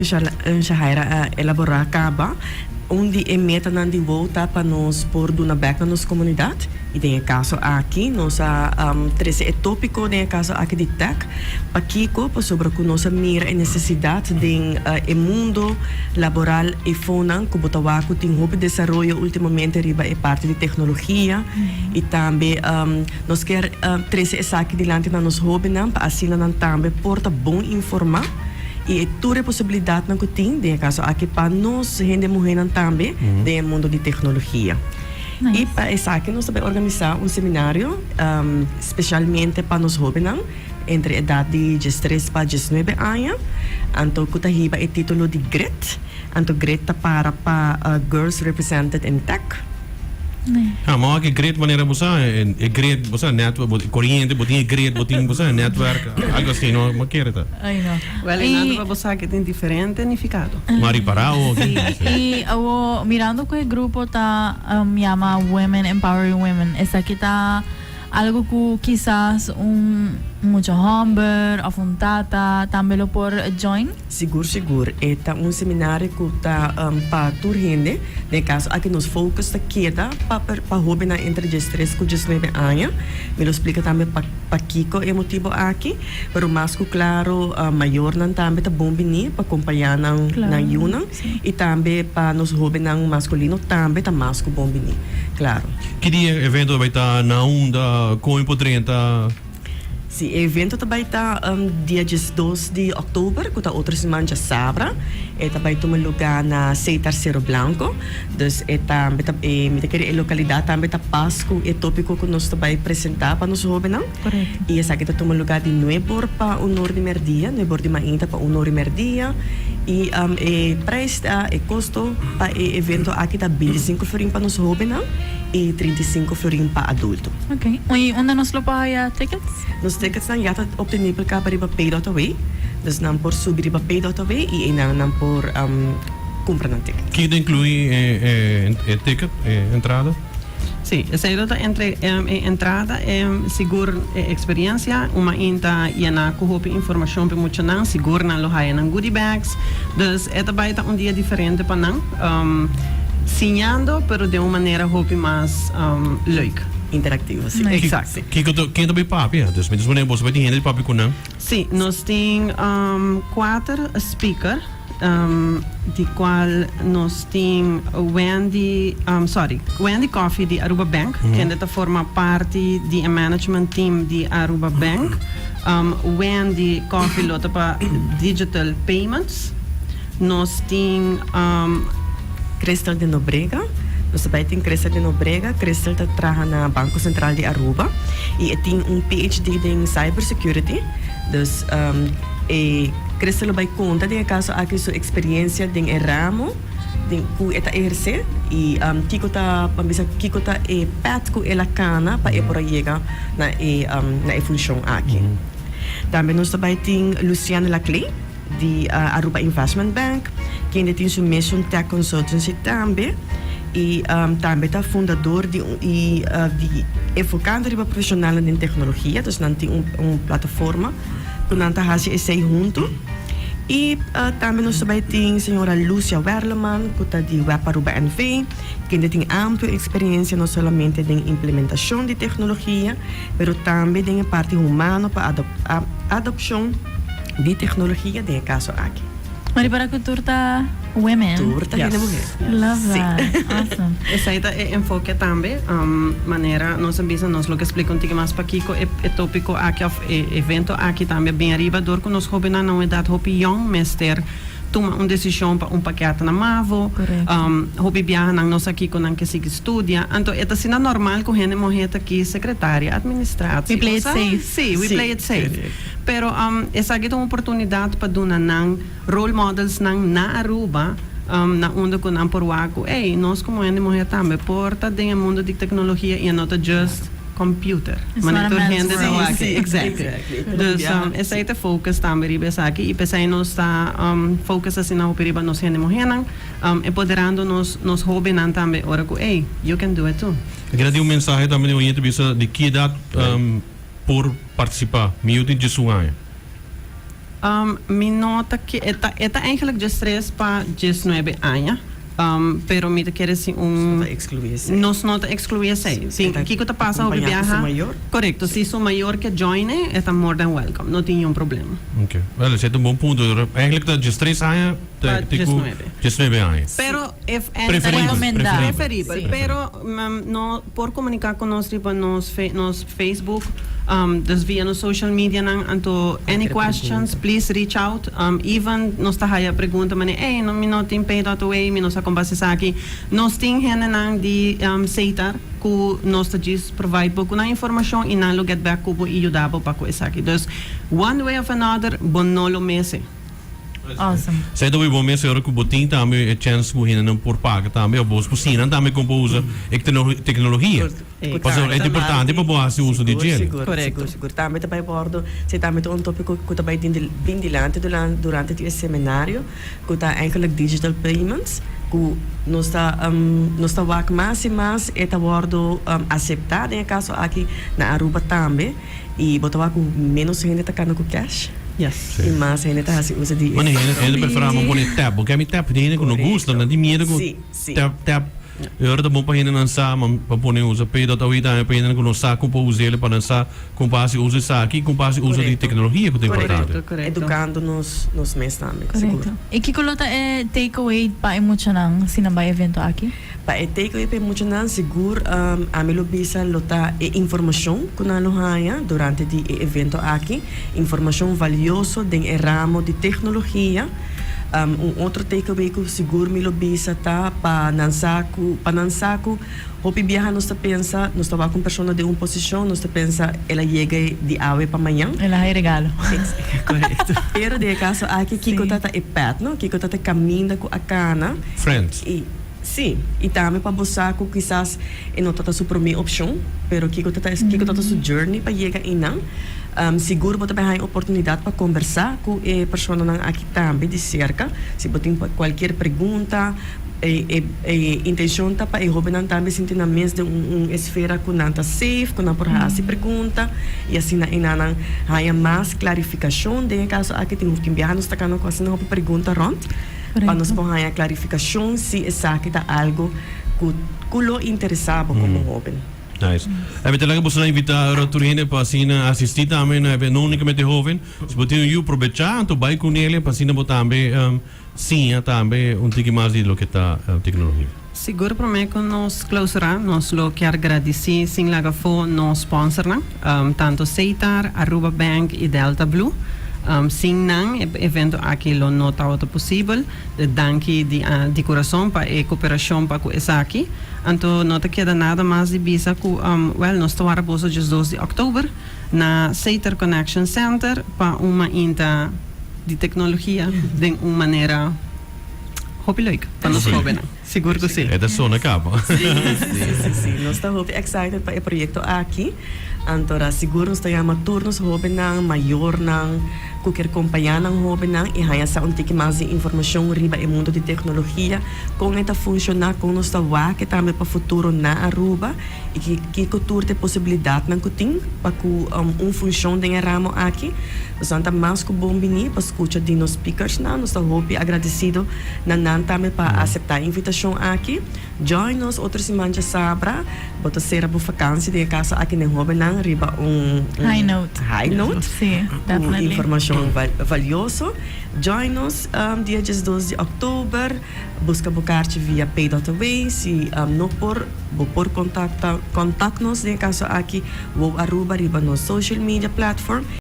Shahaira a elaborá kaba, un di e metanan di WOW ta pa nos por duna bèk na nos komunidat i den e kaso aki nos a trese e tópiko den e kaso aki di tech. Pakiko? Pasobra ku nos a mira e nesesidat den e mundo laboral eifonan ku bo ta wak ku tin hopi desaroyo últimamente riba e parti di teknologia i tambe nos kier trese esaki dilanti na nos hóbennan pa asina nan tambe por ta bon informá. I e tur e posibilidatnan ku tin, den e kaso aki pa nos hende muhénan tambe den e mundo di teknologia. I pa esaki nos ta bai organisá un seminario spesialmente pa nos hóbennan entre edat di diestres pa diesnuebe aña, anto ku ta hiba e título di GRIT. Anto GRIT ta para pa Girls Represented in Tech. Ja, ma wak e grid manera bo sa, e grid, bo sa netwerk, bo coriente, bo tin e grid, bo tin, bo sa, netwerk, algo así, no, ma kere ta. Ay no. Wel, e nada pa bo sa ke tin diferente nificado. Ma ripara o Sí, y awo mirando cu e grupo ta yama Women Empowering Women, esaki ta algo cu kisas un mucha homber of un tata tambe lo por join? Sigur sigur, e ta un seminario ku ta pa tur hende. Den e kaso aki nos focus ta keda pa pa hobennan entre diestres ku diesnuebe aña. Mi lo splika tambe pa pakiko e motibo aki, pero mas ku klaro mayornan tambe ta bon bini pa kompañá nan nan yunan i tambe pa nos hobennan maskulino tambe ta mas ku bon bini, klaro. Ki dia e evento ta bai ta, na unda, kon e por drenta? Si, e evento ta bai ta dia 12 di òktober, ku ta otro siman djasabra. E ta bai tuma lugá na Setar Cerro Blanco. Dus e tambe ta, e mi ta kere e lokalidat tambe ta pas ku e tópiko ku nos ta bai presentá pa nos hóbennan. I esaki ta tuma lugá di nuebe or pa un or di mèrdia, nuebe or di mainta pa un or di mèrdia. I e preis ta, e kosto pa e evento aki ta 25 florin pa nos hóbennan. I 35 florin pa adulto. Ok. I unda nos lo por haya tickets? Nos ticketsnan ya ta obtenibel kaba riba pay.away. Dus nan por subi riba pay.away i einan nan por kumpra nan ticket. Ki ta inkluí e ticket, e entrada? Sí, esei lo ta entre e entrada, e sigur e experiencia. Un mainta yena ku hopi informashon pa e muchanan. Sigur nan lo haya nan goodie bags. Dus e ta bai ta un dia diferente pa nan. Siñando pero den un manera hopi mas leuk. Interactivo, si. Exacto. Kiko ta, ken ta bay papia? Dus mi ta supone boso bay tin hende di papia ku nan. Si, nos tin kuater speaker di kual nos tin Wendy, sorry, Wendy Coffie di Aruba Bank, kende ta forma parti di e management team di Aruba Bank. Wendy Coffie lo ta pa digital payments. Nos tin Crystal de Nobrega. Nos ta bai tin Crystal de Nobrega. Crystal ta traha na Banco Central di Aruba y e tin un PhD den cyber security. Dus e Crystal lo bai conta den e caso aki su experiencia den e ramo den cu e ta eherce y kico ta, ban bisa, kico ta e path cu el a cana pa e por a yega na e na e funcion aki. Tambe nos ta bai tin Luciana Laclay. Di Aruba Investment Bank, kende tin su mesun tech consultancy tambe y tambe ta fundador di un y di enfocando riba profesionalnan den tecnologia, dus nan tin un plataforma cu nan ta haci esey hunto. Y tambe nos ta bay tin señora Lucia Werleman cu ta di Web Aruba NV, kende tin amplio experiencia no solamente den implementacion di tecnologia, pero tambe den e parti humano pa adopcion di tecnologia den e caso aki. Mari para cu tur ta women. Tur ta hende muher. Love that. Awesome. Esey ta e enfoke tambe. Manera nos a bisa nos lo ke splica un tiki mas pakico e topico aki of e evento aki tambe a bin ariba dor cu nos hobennan na un edad hopi yong mester tuma un decision pa un pakete na mavo. Hopi biaha nan no sa kico nan ke sigui studia. Anto e ta asina normal cu hende muher ta ki secretaria, administratie. We play it safe. Si, we play it safe. Pero esaki ta un oportunidad pa duna nan role models nan na Aruba na unda cu nan por wak cu ey, nos como hende muher tambe por ta den e mundo di tecnologia y e no ta just computer. Manera tur hende ta wak. Exactly. Dus esey ta e focus tambe riba esaki y p'esey nos ta focus asina hopi riba nos hende muhernan, empoderando nos nos hobennan tambe ora cu ey, you can do it too. Aki ta tin un mensahe tambe di un oyente bisa di ki edad por partisipá. Mi yu tin 11 aña. Mi no ta ke e ta e ta eigenlijk 13 pa 19 aña, pero mi ta kere si un. Nos no ta excluí esei. Nos no ta excluí esei. Si, kiko ta pasa hopi Acompañá ku su biaha. mayor. Korekto, si su mayor ke join e, e ta more than welcome, no tin niun problema. Ok, well esei ta un bon punto. Eigenlijk ta 13 aña te Pa te ku 19. 19 aña. Pero if en Preferibel, Recomendá. preferibel. Preferibel, Sí. pero no por komuniká ku nos riba nos nos Facebook, dus via nos social medianan, anto any Cualkier questions pregunta. please reach out, even nos ta haya pregunta manera ey no mi no tin pay.away, mi no sa kon basa esaki, nos tin hendenan di Setar ku nos ta djis provide bo ku nan informashon i nan lo get back ku bo i yuda bo pa ku esaki, dus one way of another bo no lo mese. Awesome. Esei ta bo mes ora ku bo tin tambe e chèns ku hendenan por paga tambe òf bo siña nan tambe kon por usa e teknologia. Pasobra e ta importante pa bo hasi uso di dje. Sigur, sigur, sigur. Tambe ta bai bordo, esei tambe ta un tópiko ku ta bai bin dilanti durante di e seminario ku ta eigenlijk digital payments ku nos ta nos ta wak mas i mas e ta wòrdu aseptá den e kaso aki na Aruba tambe. I bo ta wak ku ménos hende ta kanda ku cash. Yes. I mas hende ta hasi uso di. Mane hende hende preferá bo pone tap. Bo ke mi tap? Tin hende ku no gusta, nan tin miedu ku tap tap. E ora ta bon pa hendenan sa ma pa pone usa pay dot awe tambe pa hendenan ku no sa kon pa us'el pa nan sa kon pa hasi uso esaki i kon pa hasi uso di teknologia ku ta importante. Korekto, korekto. Edukando nos nos mes tambe, sigur. Korekto. I kiko lo ta e take away pa e muchanan si nan bai evento aki? Pa e takeaway pa e muchanan sigur ami lo bisa lo ta e informashon ku nan lo haña durante di e evento aki, informashon valioso den e ramo di teknologia. Un otro takeaway ku sigur mi lo bisa ta pa nan sa ku pa nan sa ku hopi biaha nos ta pensa nos ta wak un persona den un posishon nos ta pensa el a yega di awe pa mañan. El a haña regalo. Korekto. Pero den e kaso aki kiko ta ta e pèt no, kiko ta ta e kaminda ku a kana. Friends. I. Sí, i tambe pa bo sa ku kisas e no ta ta su promé opshon, pero kiko ta ta kiko ta ta su journey pa yega einan. Sigur bo ta bai haña oportunidat pa kombersá ku e personanan aki tambe di serka. Si bo tin kualkier pregunta, e e e intenshon ta pa e hóbennan tambe sinti nan mes den un un esfera ku nan ta safe, ku nan por hasi pregunta i asina einan nan haña mas klarifikashon. Den e kaso aki tin tin biaha nos ta kanda ku asina hopi pregunta rònt. Pa nos por haña klarifikashon si esaki ta algu ku ku lo interesá bo komo hóben. Nice. E mi ta laga boso nan invitá ora tur hende pa asina asistí tambe na evento, no únikamente hóben. Si bo tin un yu, probechá anto bai ku nele pa asina bo tambe siña tambe un tiki mas di loke ta teknologia. Sigur promé ku nos klausurá nos lo kier gradisí sin laga afó nos sponsornan, tanto Setar, Aruba Bank i Delta Blue. Sin nan e evento aki lo no tabata posibel. Danki di di kurason pa e koperashon pa ku esaki. Anto no ta keda nada mas di bisa ku wèl nos ta wara boso 12 di òktober na Setar Connection Center pa un mainta di teknologia den un manera hopi leuk pa nos hóbennan. Sigur ku si. E ta sona kaba. Si, si, si. Nos ta hopi excited pa e proyekto aki. Anto ra sigur nos ta yama tur nos hóbennan, mayornan ku kier kompañá nan hóbennan i haña sa un tiki mas di informashon riba e mundu di teknologia, kon e ta funshoná, kon nos ta wak e tambe pa futuro na Aruba i kiko tur ta e posibilidatnan ku tin pa ku un funshon den e ramo aki. Nos nan ta mas ku bon bini pa skucha di nos speakersnan. Nos ta hopi agradesido na nan tambe pa aseptá e invitashon aki. Join nos otro siman djasabra. Bo ta sera bo vakansi den e kaso aki den hobennan riba un High note. high note Sí, ku definitely. informashon valioso. Join nos dia 12 di òktober. Buska bo karchi via pay.away. Si no por, bo por kontakta kontak nos den e kaso aki WOW Aruba riba nos social media platform.